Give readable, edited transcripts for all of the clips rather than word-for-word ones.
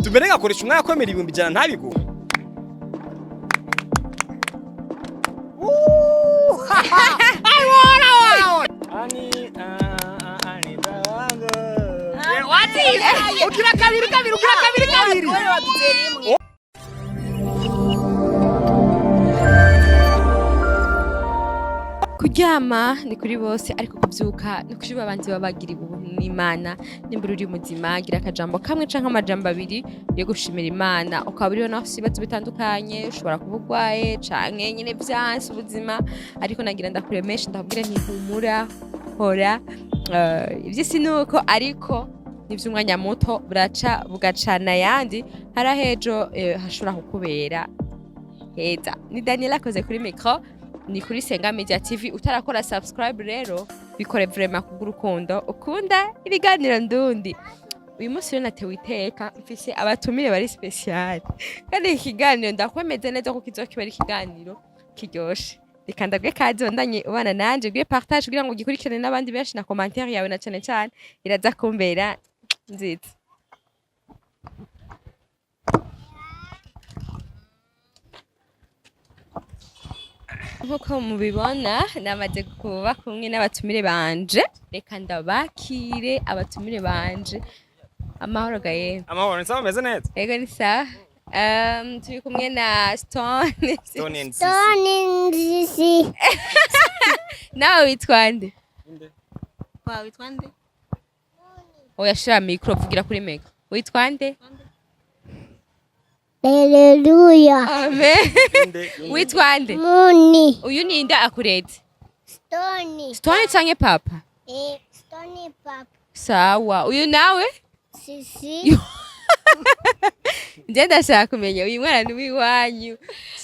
Tumere ngakoresha umwanya kwemera 100,000 ntabiguhe. Ugira kabiri kabiri, ugira kabiri kabiri. Kuryama ni kuri bose, ariko kuvyuka ni kuri babandi baba bagiriwe ubuntu n'Imana. Nimbura uri muzima, gira akajambo kamwe canke amajambo abiri yo gushimira Imana. Ukaba uriho nawe ufise ibibazo bitandukanye, ushobora kuba urwaye canke nyene vyanse ubuzima, ariko nagira ndakuremeshe, ndakubwire nti humura, hora. Ivy'isi nuko, ariko nivy'umwanya muto, buraca bugacana ayandi, hari ahejo hashobora kukubera heza. Ni Daniela akoze kuri micro, ni kuri Senga Media TV. Utarakora subscribe rero bikore vraiment kubw'urukundo ukunda ibiganiro ndundi. Uyu munsi rero natewe iteka, mfise abatumire bari special, kandi iki kiganiro ndakwemeze neza ko kizokiba ari ikiganiro kiryoshe. Reka ndabwe kaze wandanye ubana nanje, gwe partage kugira ngo gikurikirane n'abandi benshi, na commentaire yawe na cane cane iraza kumbera nziza. Nkuko mubibona, namaze kuba kumwe n'abatumire banje. Reka ndabakire abatumire banje. Amahoro gaye? Amahoro, ni sawa, meze neza. Ego, ni sawa. Turi kumwe na Stone. Stone and Sisi. Stone Sisi. Nawe witwa nde? Witwa nde? Oya, shira micro, vugira kuri micro. Witwa nde? Haleluya. Amen. Witwa nde? Muni. Uyu ni nde akureze? Stone. Stone canke papa? Stone papa. Sawa. Uyu nawe? Sisi. Nje ndashaka kumenya, uyu mwana ni uw'iwanyu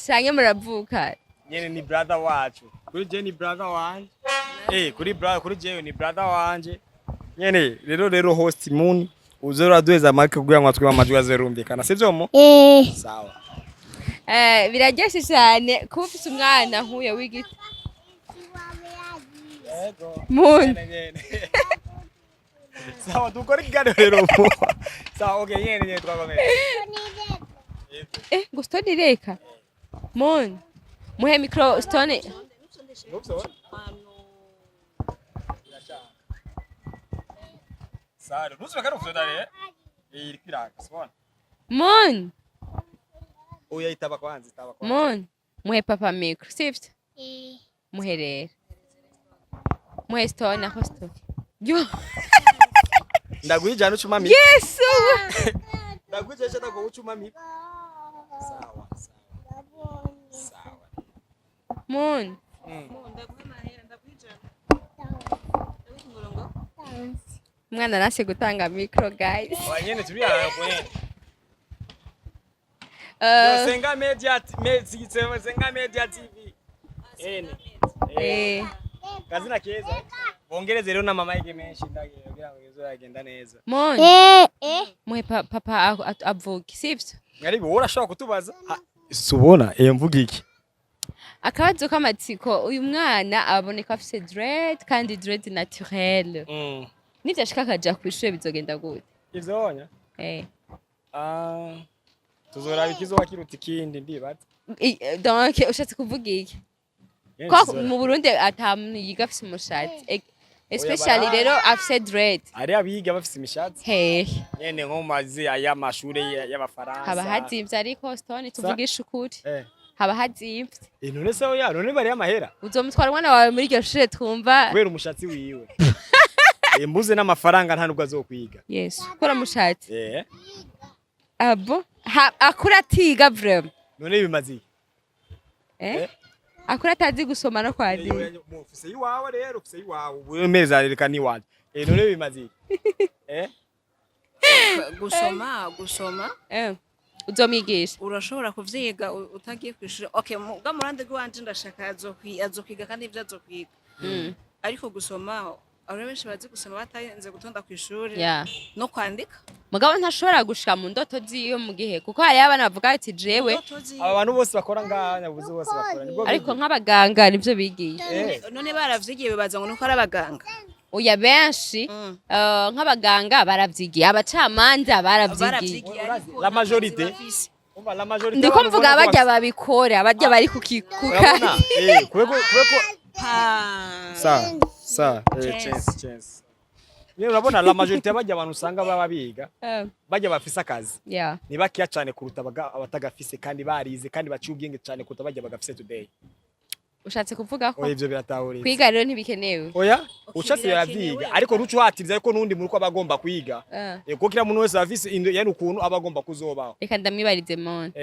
canke muravuka? Nyene ni brother wacu. Kuri je ni brother wanje. Kuri brother, kuri jewe ni brother wanje. Nyene rero host Moon uze uraduheza mic kugira ngo atwe amajwi azerumvikana. Sivyo mo? Eh. Sawa. Biraryoshe cyane kuba ufise umwana nk'uyo w'igiti. Yego. Moon. Nyene nyene. Sawa, dukora ikiganiro rero. Sawa, okay, nyene nyene twakomeza. Ngo Stone reka. Moon. Muhe micro Stone. Sawa, nuzwe kari ufite rero. Iri kwiraka, sibona? Moon. Oya, itaba kwanza, itaba kwanza. Moon. Muhe papa micro, sivyo? Eh. Muhe rero. Muhe Stone aho Stone. Yo. Ndaguhijana ucuma mi. Yesu. Ndaguhijana ndaguha ucuma mi. Sawa, sawa. Sawa. Moon. Umwana arase gutanga micro, guys. Oya, nyene turi ahantu kwenye. Yo, Senga Media Senga Media TV. Ene. Kazina keza. Bongereze rero n'amamaike menshi ndagiye kugira ngo bizagenda neza. Moon. Eh. Eh. Muhe papa avuge, sivyo? Ngaribu wowe urashobora kutubaza? Subona, mvuga iki? Akabazo k'amatsiko, uyu mwana aboneka afise dread, kandi dread naturelle. Nivyo ashika akaja kw'ishure bizogenda gute? Ivyo wonya? Ah, tuzoraba ikizoba kiruta ikindi ndibaza. Donc ushatse kuvuga iki? Nyene Ko mu Burundi ata muntu yiga afise umushatsi, especially Oya, rero afise dread. Hari abiga bafise imishatsi. Hehe? Nyene nko mu mazi y'amashure y'Abafaransa. Haba hazimvye, ariko Stone, tuvugisha ukuri, haba hazimvye. None se oya, none bari amahera Uzomutwara umwana wawe muri iryo shure twumva? Kubera umushatsi wiwe. Mbuze n'amafaranga nta nubwo azokwiga. Yesu, kora umushatsi. Abo akura atiga vraiment. None bimaze iki? Akura atazi gusoma no kwandika. Ufise iwawe rero, ufise iwawe. Wemeza reka ni iwawe. None bimaze iki? Gusoma Uzomwigisha? Urashobora kuvyiga utagiye kw'ishure. Okay, muga mu ruhande rw'iwanje ndashaka azokwiga kandi ivyo azokwiga. Ariko gusoma, abantu benshi bazi gusoma batarinze gutonda kw'ishure no kwandika. Mugabo ntashobora gushika mu ndoto ziwe mu gihe, kuko hariyo abana bavuga ati jewe Ndoto ziwe. Aba bantu bose bakora ngaha, nyabuzi bose bakora nibwo. Ariko nk'abaganga nivyo bigiye. None baravyigiye bibaza ngo nuko ari abaganga. Oya, benshi nk'abaganga baravyigiye, abacamanza baravyigiye. Baravyigiye, ariko La nta kazi majorité. bafise. Umva, la majorité Ndiko y'abantu mvuga ubona ko barya babikora, barya bari kuka Urabona, kubeko Pa. sa Chance. chance chance. Nyine urabona, la majorité bajya abantu usanga baba biga, bajya bafise akazi, ni bakeya cyane kuruta abatagafise kandi barize kandi baciye ubwenge cyane kuruta bajya bagafise today. Ushatse kuvuga ko Oya, ivyo biratahuritse. kwiga rero ntibikenewe? Oya, ushatse birakenewe. biravyiga, ariko ntucuhatiriza ariko n'undi muri ko aba agomba kwiga. Kuko kila muntu wese afise yani ukuntu aba agomba kuzobaho. Reka ndamwibarize Moni.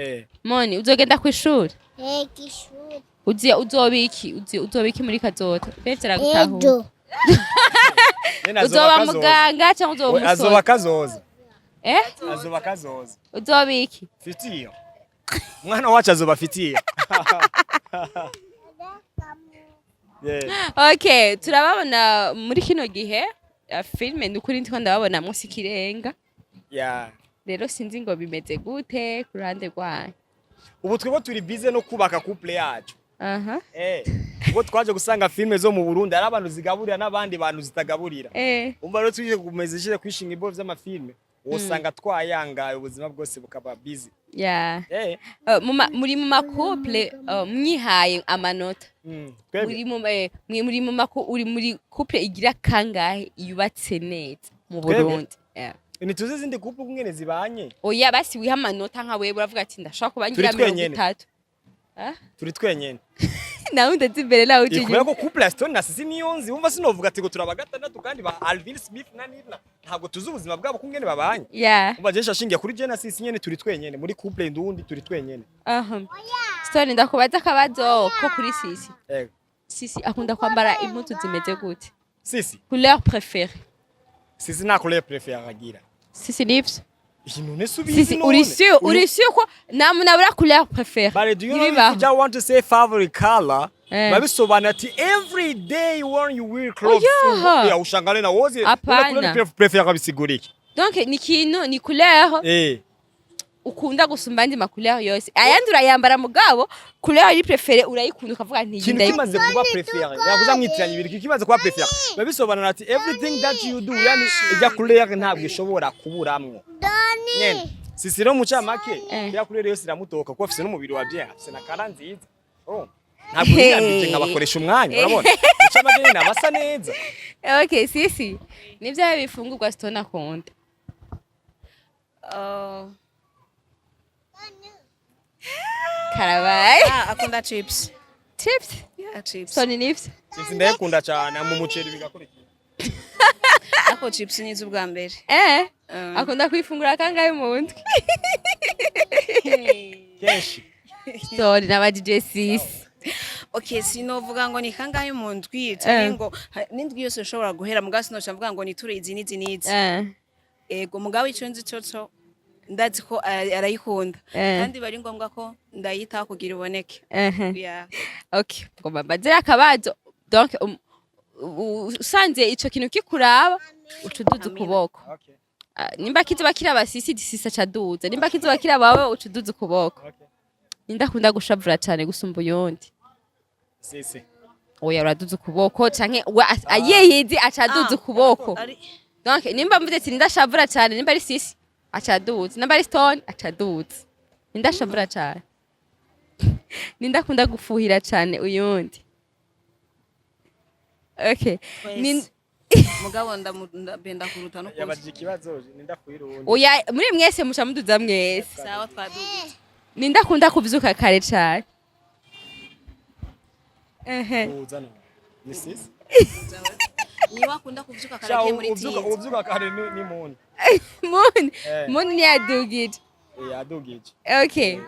Moni, uzogenda kw'ishuri? Ishuri. Uzi uzoba iki? Uzi uzoba iki muri kazoza? Mbese aragutahura. Ejo. Nyene azoba Uzoba kazoza. muganga cyangwa uzoba Oya, azoba umusore? kazoza. Eh? Azoba kazoza. Uzoba iki? Fitiyo umwana wacu azoba fitiyo. Yeah. Okay, turababona muri kino gihe filme, ni ukuri ndiko ndababona munsi kirenga. Rero sinzi ngo bimeze gute ku ruhande rwanyu. Ubu twebwe turi busy no kubaka couple yacu. Ubwo twaje gusanga filme zo mu Burundi ari abantu zigaburira n'abandi bantu zitagaburira. Umva rero, tuje kumeza ishire kwishinga ibo vy'amafilme, wosanga twayangaye, ubuzima bwose bukaba busy. Muri mu ma couple, mwihaye amanota? Twebwe Muri mu muri mu maku uri muri couple igira kangahe yubatse neza mu Twebwe? Burundi? Yeah. Ntituzi izindi couple ngene zibanye. Oya, basi wiha amanota nka wewe, uravuga ati ndashaka kuba ngira Turi mirongo twenyene. itatu. Turi twenyene. Nawe ndazi imbere, nawe uje Kubera ko couple ya Stone na Sisi niyo nzi, wumva sinovuga ati ngo turaba gatandatu, kandi ba Alvin Smith na Nina ntabwo tuzi ubuzima bwabo kungene babanye. Umva, jewe ashingiye kuri je na Sisi nyene, turi twenyene muri couple ndundi, turi twenyene. Aha. Stone, ndakubaza akabazo ko kuri Sisi. Yego. Sisi akunda kwambara impuzu zimeze gute? Sisi? Couleur préférée? Sisi nta couleur préférée agira. Sisi, nivyo? Iyi none subizi. Sisi, uri sûr, uri sûr ko nta muntu abura couleur préférée? But do you know, if Ntibibaho. you just want to say favorite color, babisobanura ati every day when you wear clothes. Oya. Yeah, ushangane na wozi. Hapana. Couleur préférée bisigura iki? Donc ni ikintu, ni couleur ukunda gusumba andi ma couleur yose. Ayandi urayambara, mugabo couleur iri préférée urayikunda, ukavuga nti iyi Ikintu ndayikunda. kimaze kuba préféré, yakuza mwitiranya ibintu, ikintu kimaze kuba préféré babisobanura ati everything that you do, yani ijya couleur ntabwo ishobora kuburamwo nyene. Sisi rero mu camake, ya couleur yose iramutoka kuko afise n'umubiri wa bien, afise na kara nziza. Oh, ntabwo yiyambije nkabakoresha umwanya, urabona, mu camake nyene abasa neza. Okay, Sisi, ni vyahe bifungurwa Stone akunda? Karabaye. Ah, akunda chips. Chips? Yeah, chips. Stone, nivyo? Sisi ndayikunda cyane mu muceri bigakurikira. Ariko chips ni iz'ubwa mbere. Akunda kwifungura kangahe mu ndwi? Kenshi. Stone, nabajije Sisi. Okay, sinovuga ngo ni kangahe mu ndwi canke ngo n'indwi yose ushobora guhera, mugabo sinoca mvuga ngo niture izi n'izi n'izi. Ego, mugabo ico nzi coco, ndazi ko arayikunda kandi bari ngombwa ko ndayitaho kugira iboneke. Yeah. Okay, ngomba mbazire akabazo. Donc usanze ico kintu kikuraba, uca uduza Amina. ukuboko. Okay. Ah, nimba kizoba kiraba Sisi, Sisi aca aduza. Nimba kizoba kiraba wewe, uca uduza ukuboko. Okay. Ninde akunda gushavura cane gusumba uyundi? Sisi. Oya, uraduza ukuboko canke we ayeyizi aca aduza ukuboko. Donc nimba mvuze ati ninde ashavura cane, nimba ari Sisi aca aduza, nimba ari Stone aca aduza. Ninde ashavura cane? Ninde akunda gufuhira cane uyundi? Okay. Twese. Mugabo ndabenda kuruta no kuzi. Yabajije ikibazo ninda kuyirundi. Oya, muri mwese muca muduza mwese. Sawa, twadugije. Ninde akunda kuvyuka kare cane? Ehe. Uzana ni Sisi. Niba akunda kuvyuka kare Sha, agiye muri uvyuka tizi. Uvyuka kare ni Muni. Muni? Muni. Ntiyadugije. Yadugije. Okay,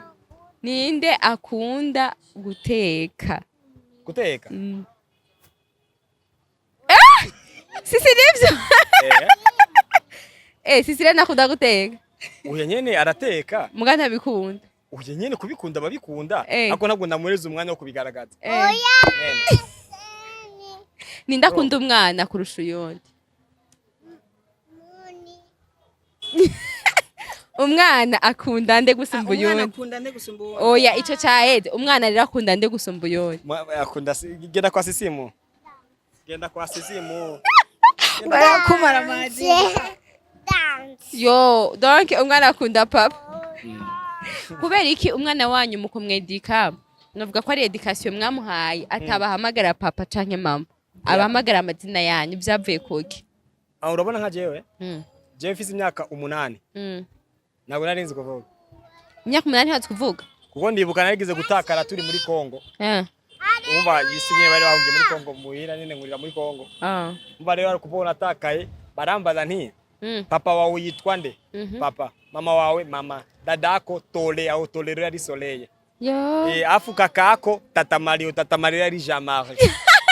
ninde akunda guteka? Guteka? Sisi, nivyo? Eh. Sisi rero nakunda guteka? Uyu nyene arateka. Muga ntabikunda. Uyu nyene kubikunda babikunda, ariko ntabwo ndamuhereza umwanya wo kubigaragaza. Nyene. Ninde akunda umwana kurusha uyundi? Muni. Umwana akunda nde gusumba Umwana uyundi? akunda nde gusumba uwundi? Oya, ico caheze. Umwana rero akunda nde gusumba uyundi? Akunda genda kwa Sisimu. Genda kwa Sisimu. Barakumara amazi. Dance. Yo, donc umwana akunda papa. Kubera iki umwana wanyu mu kumwedika, navuga ko ari éducation mwamuhaye, atabahamagara papa canke mama, abahamagara amazina yanyu? Byavuye kuki? Ah, urabona nka jewe, jewe mfise imyaka 8, ntabwo nari nzi kuvuga. Imyaka 8 ntazi kuvuga? Kuko ndibuka narigeze gutakara turi muri Kongo. Umva, isi nyene bari bahungiye muri Kongo, muhira nyene nkurira muri Kongo. Umva rero, ari kubona atakaye, barambaza nti: "Papa wawe yitwa nde?" "Papa." "Mama wawe?" "Mama." "Dadako?" "Tole au tolero yari Soleil." Yo. Afu kakako Tata Mario, Tata Mario yari Jean Marie.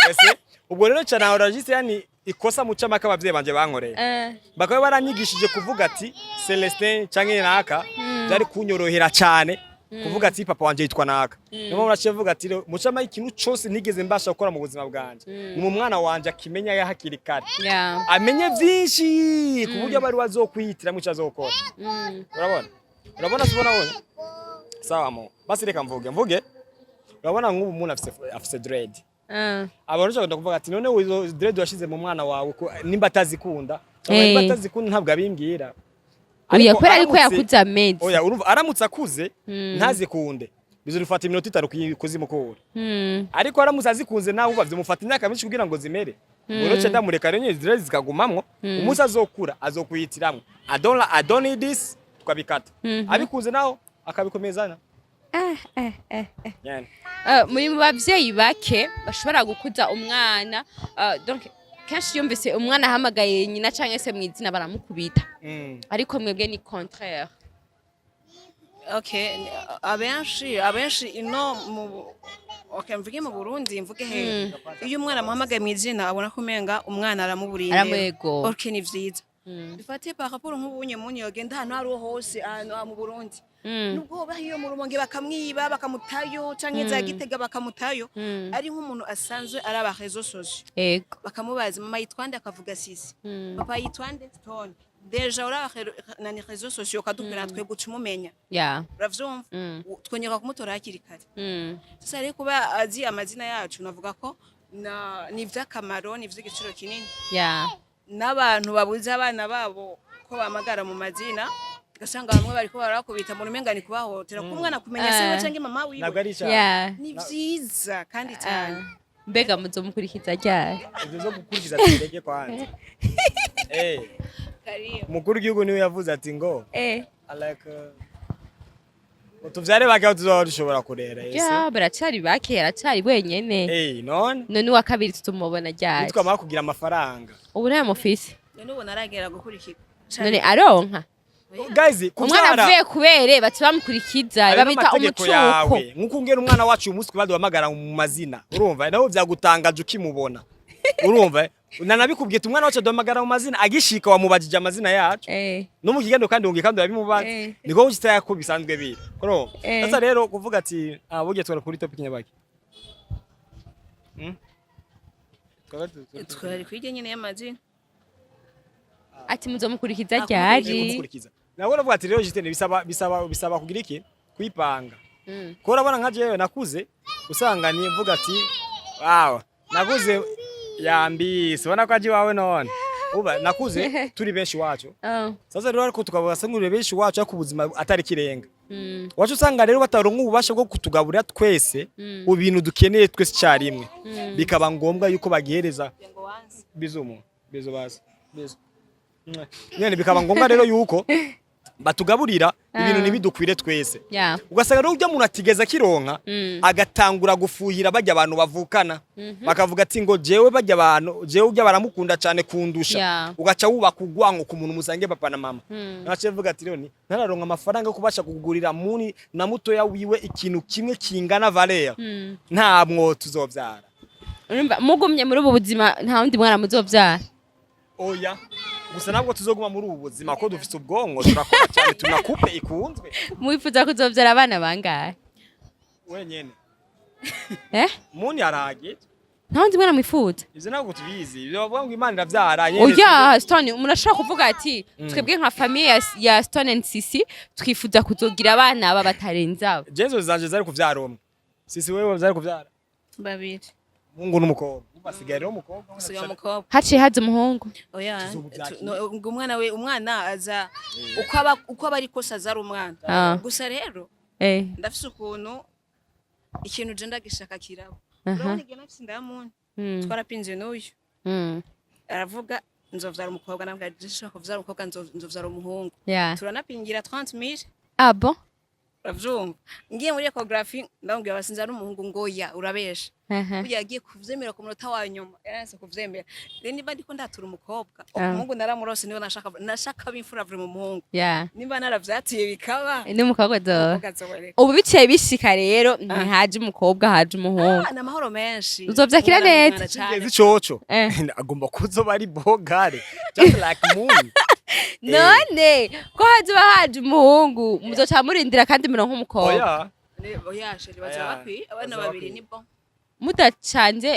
Ese ubwo rero cyane enregistre, yani ikosa mu camaka abavyeyi banje bankoreye, bakaba baranyigishije kuvuga ati Celestin canke naka, byari kunyorohera cyane kuvuga ati papa wanje yitwa naka. Niyo mpamvu naciye mvuga ati rero mucama ikintu cose ntigeze mbasha gukora mu buzima bwanje, ni umwana wanje akimenya ya hakiri kare, amenye byinshi ku buryo abari wazokwihitiramo icyo azokora. Urabona sibona wone sawa mo basi, reka mvuge. Urabona nk'ubu umuntu afise dread, abantu bashobora kuvuga ati: "None izo dread washize mu mwana wawe ko nimba atazikunda?" Cyangwa nimba atazikunda ntabwo abimbwira. Oya, kubera ariko yakuze amezi. Oya, urumva aramutse akuze ntazikunde, bizorifata iminota 5 kuzimukura. Ariko aramutse azikunze nawe uba vyomufata imyaka myinshi kugira ngo zimere. Ubwo ndamureka rero nyine dread zikagumamwo, umunsi azokura azokwihitiramwo: I don't need this," tukabikata. Abikunze naho akabikomezana. Nyene. Muri mu bavyeyi bake bashobora gukuza umwana, donc kenshi yumvise umwana ahamagaye nyina canke se mw'izina baramukubita, ariko mwebwe ni contraire. Okay, abenshi ino mu, okay, mvuge mu Burundi, mvuge he, iyo umwana amuhamagaye mu izina abona ko umenga umwana aramuburiye. Aramwego. Okay, ni vyiza. Dufate par rapport nk'ubunye muni yogenda ahantu hariho hose, ahantu mu Burundi, nubwo hoba hiyo mu Rumonge bakamwiba bakamutayo, canke za Gitega bakamutayo, ari nk'umuntu asanzwe araba réseaux sociaux, bakamubaza mama yitwa nde, akavuga Sisi, papa yitwa nde, Stone, déjà uraba nani réseaux sociaux ukadukwira twebwe uca umumenya. Uravyumva? Twongera kumutora hakiri kare. Sasa rero kuba azi amazina yacu, navuga ko ni ivy'akamaro, ni ivy'igiciro kinini. N'abantu babuze abana babo ko bahamagara mu mazina, ugasanga bamwe bariko barakubita mu rumenga ni kubahotera, ko umwana kumenya se we canke mama wiwe. Ntabwo ari icyaha. Ni vyiza kandi cyane. Mbega muzomukurikiza ryari? Ibyo zo gukurikiza tureke kwanza. Umukuru w'igihugu niwe yavuze ati ngo like tuvyare bake aho tuzoba dushobora kurera ese. Ya, baracari bake, aracari wenyene. None None uwa kabiri tutumubona ryari? nitwamara kugira amafaranga. Ubu ntayo mufise? None ubu naragera gukurikira. None aronka? Guys, Umwana kuvyara avuye kubere baca bamukurikiza, ayo babita n'amategeko umucuko. Yawe nkuko ungera umwana wacu uyu munsi baduhamagara mu mazina, urumva nawe vyagutangaje ukimubona, urumva nanabikubwiye ati umwana wacu aduhamagara mu mazina, agishika wamubajije amazina yacu no mu kiganiro, kandi wongeye kandi urabimubaza. Niko ukitaya ko bisanzwe biri, urumva? Sasa rero kuvuga ati ah, burya twara kuri topic nyabaki. Twari kwirya nyene y'amazina. Ati muzomukurikiza Akurikiza. ryari? Kumukurikiza nawe uravuga ati rero jitene bisaba kugira iki, kwipanga. Ko urabona nka jewe nakuze usanga ni mvuga ati wawe nakuze yambise, ubona ko aje iwawe. None uba nakuze turi benshi iwacu. Sasa rero ariko tukavuga se benshi iwacu, ariko ubuzima atari kirenga. Wacu usanga rero bataronka ububasha bwo kutugaburira twese ibintu dukeneye twese icyarimwe, bikaba ngombwa yuko bagihereza bizumu bizu basi bizu nyene, bikaba ngombwa rero yuko batugaburira ibintu ntibidukwire twese. Ugasanga rero ujya muntu atigeze akironka, agatangura gufuhira bajya abantu bavukana, bakavuga ati ngo jewe bajya abantu, jewe ujya baramukunda cyane kundusha. Ugaca wubaka urwango ku muntu musange papa na mama. Nace mvuga ati rero ni ntararonka amafaranga yo kubasha kugurira muni na mutoya wiwe ikintu kimwe kingana valeur, ntamwo tuzovyara. Urumva mugumye muri ubu buzima nta wundi mwana muzovyara? Oya, gusa ntabwo tuzoguma muri ubu buzima ko dufise ubwonko, turakora cyane, tunakupe ikunzwe. Mwifuza kuzovyara abana bangahe? Wenyene. Eh? Muni arahagije. Nta wundi mwana mwifuza? Ivyo ntabwo tubizi, ivyo bavuga ngo Imana iravyara nyene. Oya Stone, umuntu ashobora kuvuga ati twebwe nka famille ya Stone and Sisi twifuza kuzogira abana aba batarenze aba. Jezo zanje zari kuvyara umwe. Sisi, wewe zari kuvyara? Babiri. Umuhungu n'umukobwa. Basigaye rero umukobwa. Usigaye umukobwa. Haciye haza umuhungu. Oya. Tuzomuvyakira. No, ngo umwana we, umwana aza uko aba ari kose, aza ari umwana. Gusa rero ndafise ukuntu ikintu je ndagishaka kiraba. Urabona igihe nafise indayamuntu, twarapinze n'uyu, aravuga nzovyara umukobwa, nabwo je nshaka kuvyara umukobwa, nzovyara umuhungu. Turanapingira 30 000. Ah bon? Uravyumva, ngiye muri échographie ndamubwira basinze ari umuhungu, ngo ya urabesha. Burya yagiye kuvyemera ku munota wa nyuma, yaranse kuvyemera. Rero niba ndiko ndatura umukobwa, umuhungu naramurose, niwe nashaka b'imfura vraiment, umuhungu. Nimba naravyatuye bikaba, n'umukobwa zo umukobwa azobereka. Ubu biciye bishika rero, ntihaje umukobwa, haje umuhungu. Ah, ni amahoro menshi. Uzovyakira Umwana neza. n'umwana cane. Ingenzi coco. Agomba kuzoba ari bogare. Just like moon. None ko hazoba haje umuhungu, muzoca murindira kandi muronke umukobwa? Oya. Oya chérie, bazoba Oya, bakwiye abana bazoba babiri. bakwiye. Ni bon. Mudacanze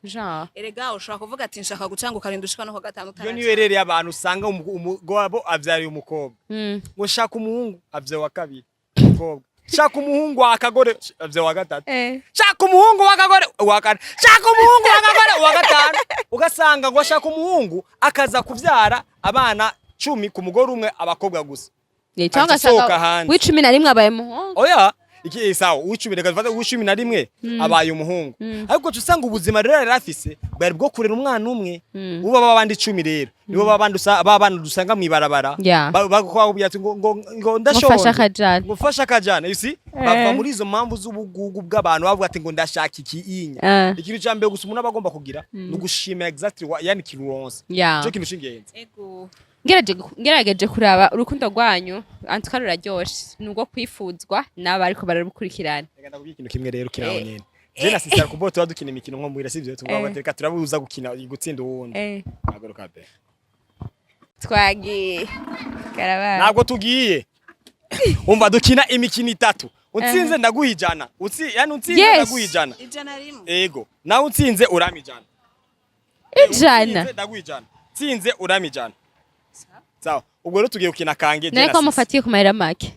genre. Erega ushobora kuvuga ati nshaka gucanga, ukarinda ushika no ku gatanu Iyo niyo rero abantu usanga umugabo avyariye umukobwa. Ngo shaka umuhungu, avyaye wa kabiri. Umukobwa. Shaka umuhungu wa akagore, avyaye wa gatatu. Shaka umuhungu w'akagore, wa kane. Shaka umuhungu w'akagore, wa gatanu. Ugasanga ngo ashaka umuhungu, akaza kuvyara abana 10 ku mugore umwe, abakobwa gusa. Cyangwa Aca asohoka ugasanga hanze. w'11 abaye umuhungu. Oya, iki sawa, uw'icumi, reka dufate uw'11 abaye umuhungu, ariko uca usanga ubuzima rero yari afise bwari bwo kurera umwana umwe. Uba babandi 10 rero nibo babandi babana dusanga mw'ibarabara. Bakubwira ati ngo ndashonje, mufashe akajana. Ngo mfashe akajana, you see, bava muri izo mpamvu z'ubugugu bw'abantu bavuga ati ngo ndashaka iki inya. Ikintu ca mbere gusa umuntu aba agomba kugira ni ugushima exactly yani ikintu uronse. Ico kintu c'ingenzi. Ego. Ngerageje kuraba urukundo rwanyu, antuka ruraryoshe, nubwo kwifuzwa n'aba ariko bararukurikirana. Reka ndakubwira ikintu kimwe rero kiraho nyene. Je na sister kubo tuba dukina imikino nko muhira, sivyo? Tuvuga bati reka turabuza gukina gutsinda uwundi. Haguruka be. Twagiye karabaye. Ntabwo tugiye. Umva, dukina imikino itatu. Utsinze ndaguha 100. Yani utsinze ndaguha 100. 101. Ego. Nawe utsinze urama 100. 100? Utsinze ndaguha 100. Tsinze urama 100. Sawa. Ubwo rero tugiye gukina kange je None na ko Sisi. mufatiye ku mahera make?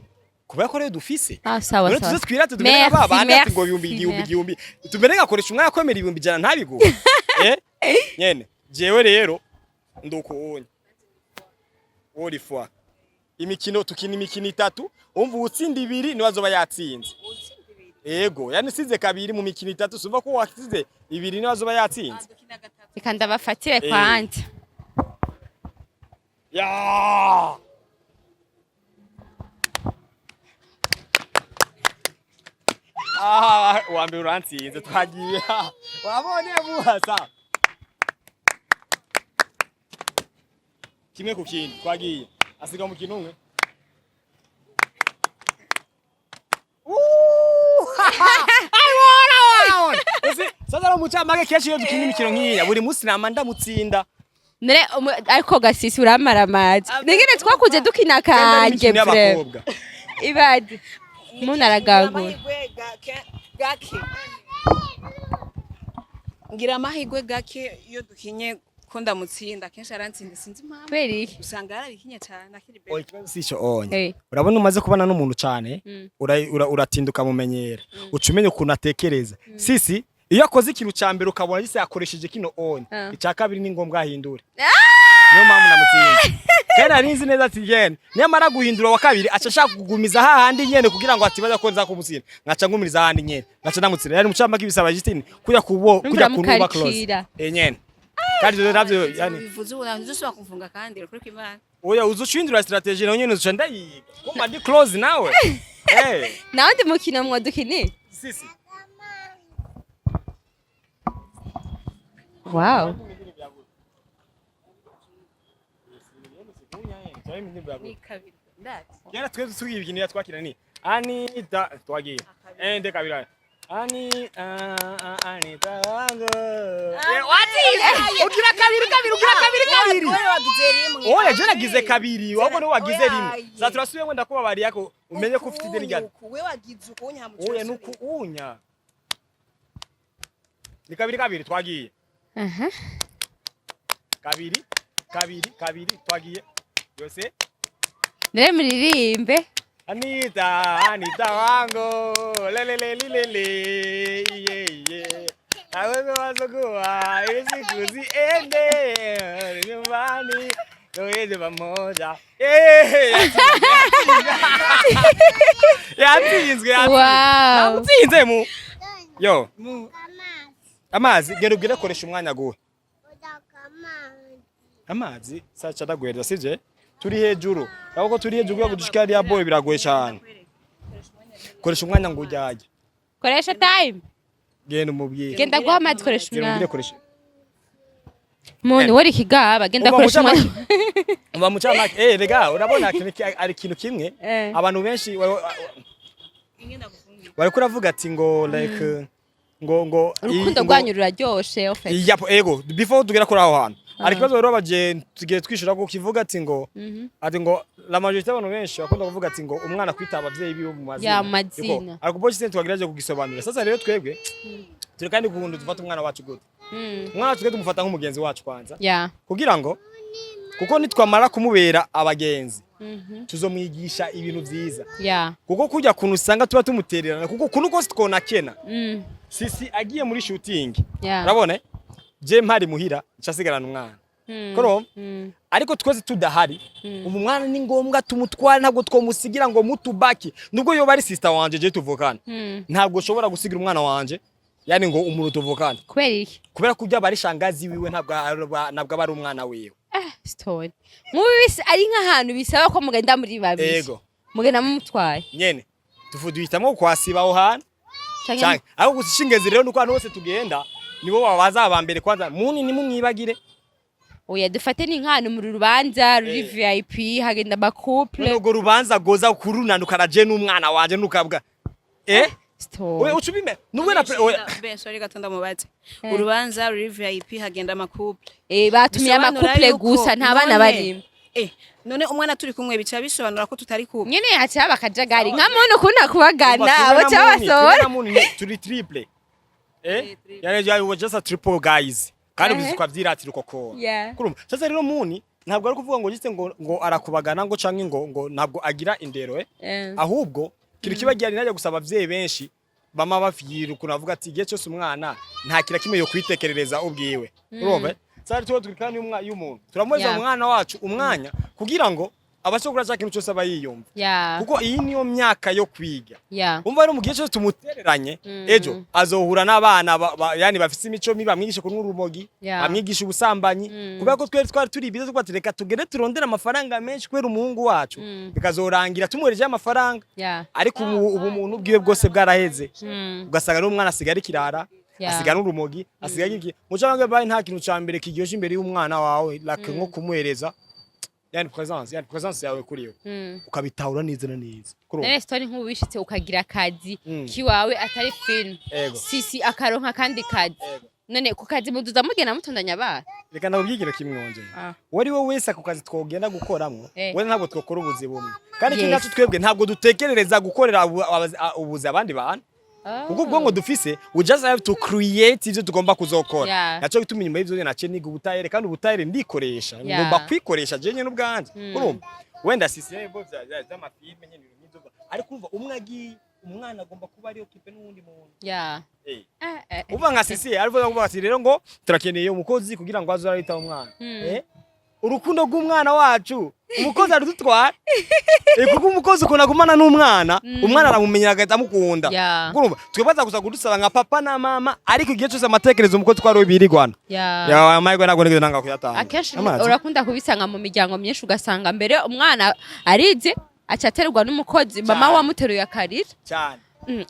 Kubera ko rero dufise. Ah, sawa. Rero Sawa. tuze twirate tumere nka Merci, babandi ati ngo merci, ibihumbi igihumbi merci. igihumbi. Tumere ngakoresha umwanya kwemera 100,000 ntabiguhe. Eh? Nyene. Jewe rero ndukuonye. Uri fois. Imikino, tukina imikino itatu, umva, utsinda ibiri niwe azoba yatsinze. Ego, yani usinze kabiri mu mikino itatu, sumva ko watsinze ibiri niwe azoba yatsinze. Dukina gatatu. Reka ndabafatire kwanza. Ya! Ah, uwa mbere urantsinze, twagiye. Wabonye buhasa. Kimwe ku kindi, twagiye. Asiga umukino umwe. Ai, wona. Ese sasa no mucamake kenshi iyo dukina imikino nk'iya buri munsi nama ndamutsinda. None ariko gasisi uramara amazi ningene twakuze dukina Kandi ari kange imikino vraiment. y'abakobwa. Ibadi umuntu aragagura. Amahirwe gake, ngira amahirwe gake iyo dukinye ko ndamutsinda, kenshi arantsinda, sinzi impamvu. Kubera iki? Usanga yarabikinye cyane akiri Oya, bebe. ikibazo si ico onye. Urabona umaze kubana n'umuntu cane, uratinda ukamumenyera, uca umenya ukuntu atekereza. Sisi iyo akoze ikintu ca mbere ukabona gise yakoresheje kino onye, icya kabiri ni ngombwa ahindure. Niyo mpamvu namutsinze, kandi nari nzi neza ati yene nyamara guhindura wa kabiri aca ashaka kugumiza hahandi nyene kugira ngo atibaza ko nza kumutsinda, nkaca ngumiriza hahandi nyene, nkaca ndamutsinda. Yani mucamake bisaba jitini kuya kubo kuya kunuba close. Uramukarikira. Eh, nyene, kandi ivyo navyo yani Bivuze ubu ntuzusubira kumfunga kandi kuri kw'Imana. Oya, uzucindura strategy nawe nyene uzuca ndayiga kumba ndi close nawe eh. Nawe ndi mukino mwadukini. Sisi. Wow. Ni kabiri ndati. Kera twe tugiye ibintu twakira ni Anita, twagiye ende kabiri Ani Anita wangu. Watsinze, ugira kabiri kabiri, ugira kabiri kabiri. Wewe wagize rimwe. Oya, je nagize kabiri, wabwo ni wagize rimwe. Oya. Sasa turasubiye ngo ndakubabariye ko umenye ko ufite ideni rya Wewe wagize ukunya mu. Oya, nuku unya ni kabiri kabiri, twagiye. Aha. Kabiri kabiri kabiri, twagiye yose. Nere muririmbe. Anita, Anita wangu, lele lele lele, iye iye. Aweze wazokuwa ili siku ziende nyumbani tuishi pamoja. Eh, yatsinzwe, yatsinzwe. Wow. Namutsinze mu yo Amazi. Amazi, genda ubwire koresha umwanya guwe. Udaka amazi. Amazi sacha ndaguhereza, sivyo? Turi hejuru aho, ko turi hejuru kugira ngo dushike hariya boy biragoye cyane. Koresha umwanya ngo ujyajye. Koresha time. Genda umubwire. Genda guha amazi, koresha Genda umubwire umwanya. Koresha. Muntu wari ikigaba, genda Uva koresha mu umwanya. Umva mu camake, rega urabona ikintu ari ikintu kimwe abantu benshi bariko uravuga ati ngo like ngo Urukundo rwanyu ruraryoshe en fait. Yapo, ego, before tugera kuri aho hantu hari ikibazo rero baje tugiye twishura ko kivuga ati ngo la majorité y'abantu benshi bakunda kuvuga ati ngo umwana kwita abavyeyi biwe mu mazina. Ya, mu mazina. Yuko, ariko bo sisi twagerageje kugisobanura. Sasa rero twebwe turi kandi guhunda dufata umwana wacu gute? Umwana wacu twe tumufata nk'umugenzi wacu kwanza kugira ngo kuko nitwamara kumubera abagenzi tuzomwigisha ibintu vyiza, kuko kujya kuntu usanga tuba tumutererana, kuko kuntu kose twonakena sisi agiye muri shooting, urabona je mpari muhira nshasigarana umwana. Koro ariko twese tudahari, ubu mwana ni ngombwa tumutware, ntabwo twomusigira ngo mutubaki. Nubwo yoba ari sister wanje je tuvukana, ntabwo ushobora gusigira umwana wanje, yani ngo umuntu tuvukana. Kubera iki? Kubera ko aba ari shangazi wiwe, ntabwo aba ari umwana wiwe. Stone mubi bise ari nk'ahantu bisaba ko mugenda muri babiri, mugenda mumutwaye. Nyene tufu duhitamwo kwasiba aho hantu. Canke Canke ariko gusa ishingezi rero nuko ahantu hose tugenda nibo babaza aba mbere kwanza muni nimumwibagire. Oya, dufate ni nk'ahantu mu rubanza ruri VIP hagenda ama couple. None urwo rubanza goza kurunanuka raje n'umwana wanje nukabwa Stone. Oya, uca ubime nubwo na oya. Be sorry gato, ndamubaze. Urubanza ruri VIP hagenda ama couple. Batumiye Bisobanura ama couple yuko gusa, nta bana barimo. None umwana turi kumwe bica bisobanura ko tutari couple? Nyene haca haba akajagari nka muntu ukunda kubagana Umva, abo twebwe na Muni, twebwe basohora. na Muni turi triple, yani yani just a triple guys, kandi bizikwa vyiratira uko kona. Kurumva sasa rero Muni ntabwo ari kuvuga ngo jiste ngo arakubagana ngo canke ngo ntabwo agira indero, ahubwo kintu kiba gihari najya gusaba abavyeyi benshi bama bafyira ukuntu avuga ati igihe cyose umwana nta kintu kimwe yo kwitekerereza ubwiwe. Urumva sasa tuba turi kandi y'umuntu turamuhereza umwana wacu umwanya kugira ngo abashe gukora cya kintu cyose aba yiyumva, kuko iyi niyo myaka yo kwiga. Umva rero mu gihe cyose tumutereranye, ejo azohura n'abana yani bafise imico mibi, bamwigishe kunywa urumogi, bamwigishe ubusambanyi, kubera ko twari twari turi bize tuvuga ati reka tugende turondere amafaranga menshi kubera umuhungu wacu, bikazorangira tumuherejeho amafaranga, ariko ubu umuntu bwiwe bwose bwaraheze, ugasanga n'umwana asigaye ari kirara, asigaye n'urumogi, asigaye iki mucange bayi. Nta kintu ca mbere kiryoshe imbere y'umwana wawe like nko kumuhereza yani presence, yani presence yawe kuri we, ukabitahura neza na neza. Kurumva? None Stone, nk'ubu bishitse ukagira akazi kiwawe atari film, sisi akaronka akandi kazi, none ku kazi muduza mugenda mutondanya abana? Reka ndakubwira kimwe wongeye. Uwo ari we wese ako kazi twogenda gukoramwo, we ntabwo twokora ubuzi bumwe, kandi ikindi naco twebwe ntabwo dutekerereza gukorera ubuzi abandi bantu, kuko ubwonko dufise, we just have to create ivyo tugomba kuzokora. Naco gituma inyuma y'ivyo naciye niga ubutayere, kandi ubutayere ndikoresha, ngomba kwikoresha je nyene ubwanje. Urumva wenda sisi bo vy'amafilme nyene, ibintu nk'ivyo, ariko urumva umwe agiye, umwana agomba kuba ari occupé n'uwundi muntu. Uva nka sisi arivuga ngo ati rero ngo turakeneye umukozi kugira ngo aze arita umwana. Urukundo rw'umwana wacu umukozi arudutwara, kuko umukozi ukuntu agumana n'umwana, umwana aramumenyera agahita amukunda. Urumva twibaza gusa kudusaba nka papa na mama, ariko igihe cyose amatekerezo umukozi twari we birigwana. Ya amahirwe ntabwo nigeze nanga kuyatanga. Akenshi Amazi. urakunda kubisanga mu miryango myinshi, ugasanga mbere umwana arize aca aterwa n'umukozi, mama wamuteruye akarira. Cyane.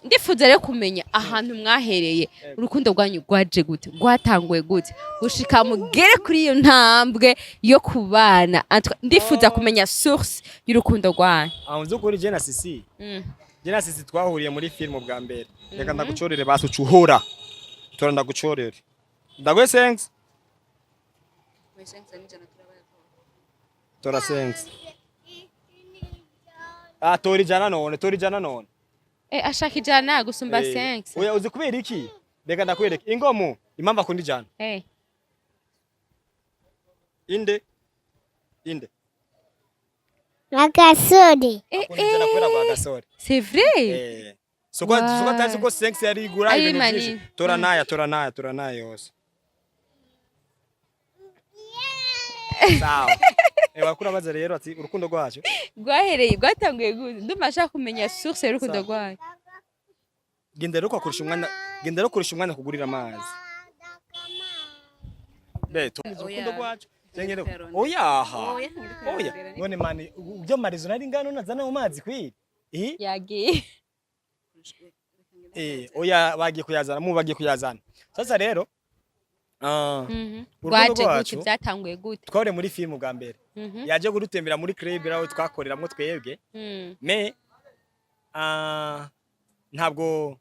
Ndifuza rero kumenya ahantu mwahereye, urukundo rwanyu rwaje gute, rwatanguye gute gushika mugere kuri iyo ntambwe yo kubana. Ndifuza kumenya source y'urukundo rwanyu. Aho nzi ukuri, je na sisi je na sisi twahuriye muri film bwa mbere. Reka ndagucorere basi, ucuhura tora, ndagucorere, ndaguhe sense. Tora sense. Ah, tora 100 none, tora 100 none. Ashaka 100 gusumba 5. Oya, uzi kubera iki? Reka ndakwereka ingomu impamvu akunda 100. Inde inde? Agasore. Akunda 100 kubera kwa gasore. C'est vrai? Eh. Soko soko atazi ko 5 yari igura Ari ibintu manini. byinshi. Tora naya, tora naya, tora naya yose. Sawa. Wakura baza rero ati urukundo rwacu Rwahereye, rwatanguye gute? Ndumva ashaka kumenya source y'urukundo Sawa. rwanyu. Genda rero kwakoresha umwanya, genda rero koresha umwanya kugurira amazi. Be, urukundo rwacu. Genda. Oya. Oya. Oya. None mani ubyo marizo nari ngano nazana mu mazi kwiri. Eh? Yagiye. Oya, bagiye kuyazana, mu bagiye kuyazana. Sasa rero urukundo Rwaje gute? rwacu Byatanguye gute? twahuriye muri film bwa mbere. Yaje gudutembera muri club aho twakoreramwo twebwe. Me ntabwo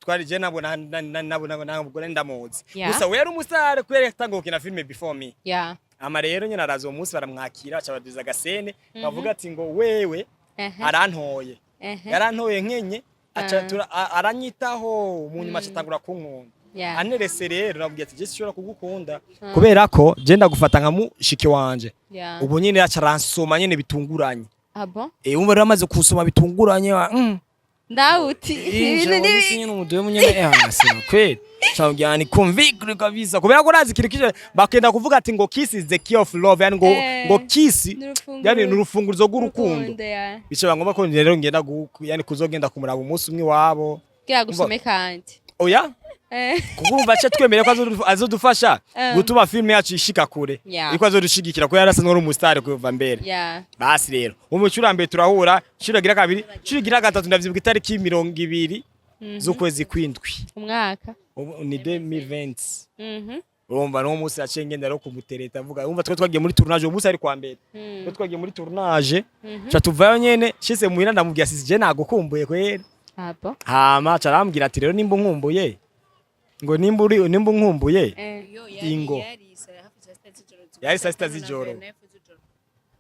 twari je ntabwo ntabwo nari ndamuzi. Gusa we yari umusare kubera yatanguye gukina film before me. Ama rero nyine araza uwo munsi, baramwakira, baca baduza agasene, bavuga ati ngo wewe arantoye. Yarantoye nkenye aca aranyitaho, mu nyuma aca kunkunda. Anerese rero nabwiye ati je sinshobora kugukunda kubera ko je ndagufata nka mushiki wanje. Ubu nyine aca aransoma nyine bitunguranye. Ah bon? Umva rero amaze kusoma bitunguranye wa. Ndawuti ibintu ni Nyine umudemu nyine hasi kweli cyangwa ni convaincre kabisa kubera ko urazi ikintu kije bakenda kuvuga ati ngo kiss is the key of love, yani ngo ngo kiss n'urufunguzo. Yani n'urufunguzo rw'urukundo. Ya. Bice bangomba ko rero ngenda yani kuzogenda kumuraba umunsi umwe iwabo. Kugira gusome kandi. Oya. Kuko urumva aca twemere ko azodufasha gutuma filime yacu ishika kure. Iko azodushigikira ko yarasanzwe ari umustar kuva mbere. Basi rero umucurambere turahura, curagira kabiri, curagira gatatu, ndavyibuka itariki 20 z'ukwezi kw'indwi. Umwaka? Ubu ni 2020. Urumva n'uwo munsi yaciye ngenda rero kumutereta, avuga urumva twe twagiye muri tournage uwo munsi ari kwa mbere. Twe twagiye muri tournage, ca tuvayo nyene, shise muhira ndamubwira sisi je nagukumbuye kweri. Ah bon? Hama aca arambwira ati rero nimba unkumbuye, ngo nimba uri nimba unkumbuye Ingo. Yari saa 6 z'ijoro.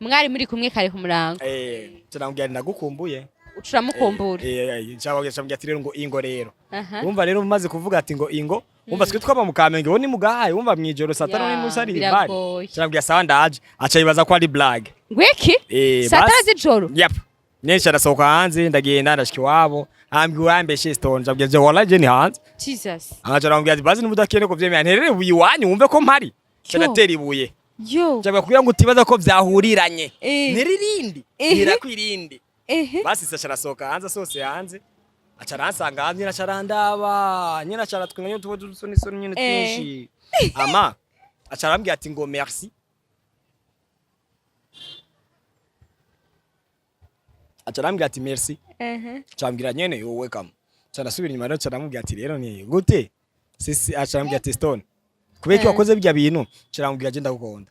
Mwari muri kumwe kare ku murango? Aca ndamubwira ati ndagukumbuye. Ucuramukumbura? Nca ati rero ngo ingo rero. Aha. Wumva rero umaze kuvuga ati ngo ingo, wumva twe twaba mu Kamenge, wo ni mugahaye, wumva mwijoro saa 5 n'inusu ari bari. Biragoye. Nca sawa ndaje, aca yibaza ko ari blague. Ngwiki? Saa 5 z'ijoro? Yep. Nyinshi arasohoka hanze, ndagenda ndashika iwabo, ambwira urambeshe stone, ndabwira je wallahi je ni hanze. Jesus. Aca arambwira ati bazi nimudakene ko vyemera nterere ibuye iwanyu wumve ko mpari. Nca Yo. ndatera ibuye. Yo. Nca kugira ngo utibaza ko vyahuriranye. Nteririndi, nterako irindi. Basi sasa arasohoka hanze, asohotse hanze aca aransanga hanze nyine, aca arandaba nyine, aca aratwenga nyine tuba dusoni soni nyine twinshi, ama aca arambwira ati ngo merci, aca arambwira ati merci. Aca arambwira nyene you welcome. Aca arasubira inyuma rero, aca aramubwira ati rero ni gute sisi, aca arambwira ati stone kubera iki wakoze bijya bintu? Aca arambwira je ndagukunda,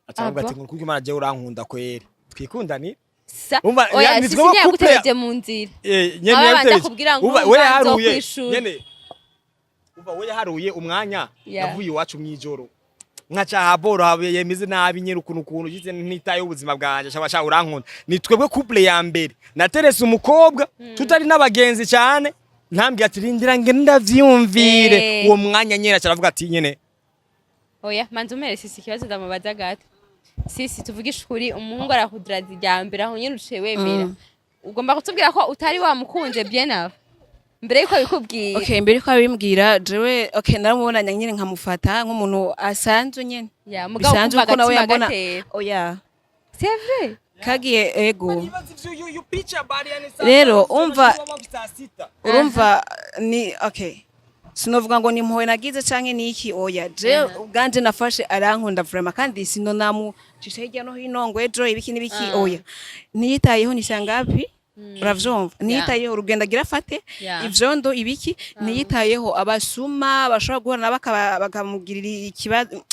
aca arambwira ati Abo. ngo kuko Imana je urankunda kweri twikundani. Sa Umva, oya, yani sisi twebwe ntiyagutereje mu nzira. Nyene Aba yatereje. banza kubwira ngo Umva, we umva yaharuye nzokwishura. nyene, umva we yaharuye umwanya navuye iwacu mwijoro nkaca haboro habe yemeze nabi nyene ukuntu ukuntu yize ntitaye ubuzima bwanje shaba sha urankunda. Ni twebwe couple ya mbere naterese umukobwa tutari n'abagenzi cyane, ntambwiye ati rindira nge ndavyumvire. Uwo mwanya nyene aca aravuga ati nyene. Oya, manza umpere sisi ikibazo ndamubaza gato. Sisi, tuvugishe ukuri, umuhungu arakuduraza irya mbere aho nyene uciye wemera? Ugomba kutubwira ko utari wamukunze bien avant, mbere yuko abikubwira? Okay, mbere ko abimbwira jewe, okay, naramubonanye nyine nkamufata nk'umuntu asanzwe nyine. Ya, mugabo bisanzwe kumva kuko nawe agatima yambona gatera. Oya. C'est vrai. Kagiye ego. Rero, urumva ni okay, sinovuga ngo ni impuhwe nagize canke niki, oya, je ubwanje nafashe arankunda vraiment, kandi sino namucisha hirya no hino ngo ejo ibiki n'ibiki, oya, ntiyitayeho ni shangapi, uravyumva, ntiyitayeho urugendo agira afate, ivyondo ibiki, ntiyitayeho abasuma bashobora guhura nabo bakamugirira ikibazo,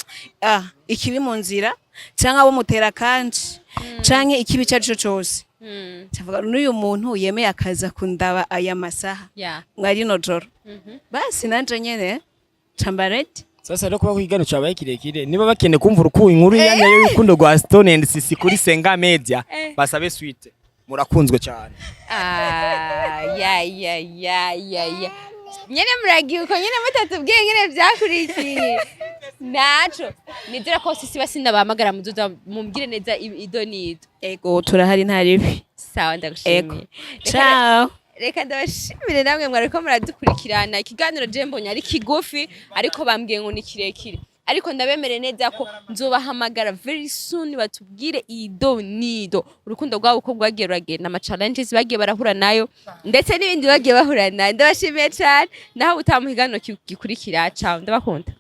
ikibi mu nzira, canke abo mutera kanji canke ikibi ico arico cose. Ndavuga n'uyu muntu yemeye akaza kundaba aya masaha mwari rino joro, basi nanje nyene cambarete. Sasa rero kuba kwigano cyabaye kirekire, niba bakeneye kumva urukundo, inkuru yanyu y'urukundo rwa Stone and Sisi kuri Senga Media, basabe suite. Murakunzwe cyane. Ah, ya ya ya ya ya, nyene muragiye uko nyene mutatubwiye nyene vyakurikiye naco. Nizera ko sisi basi ndabahamagara muzoza mumbwire neza ido n'ido. Ego, turahari, nta ribi. Sawa. Ego. Ndagushimiye. Ciao. Reka ndabashimire namwe mwariko muradukurikirana. Ikiganiro je mbonye ari kigufi, ariko bambwiye ngo ni kirekire, ariko ndabemere neza ko nzobahamagara very soon batubwire ido nido urukundo rwabo uko rwagiye ruragenda, ama challenges bagiye barahura nayo, ndetse n'ibindi bagiye bahura nayo. Ndabashimiye cyane, naho utaha mu kiganiro gikurikira. Ciao, ndabakunda.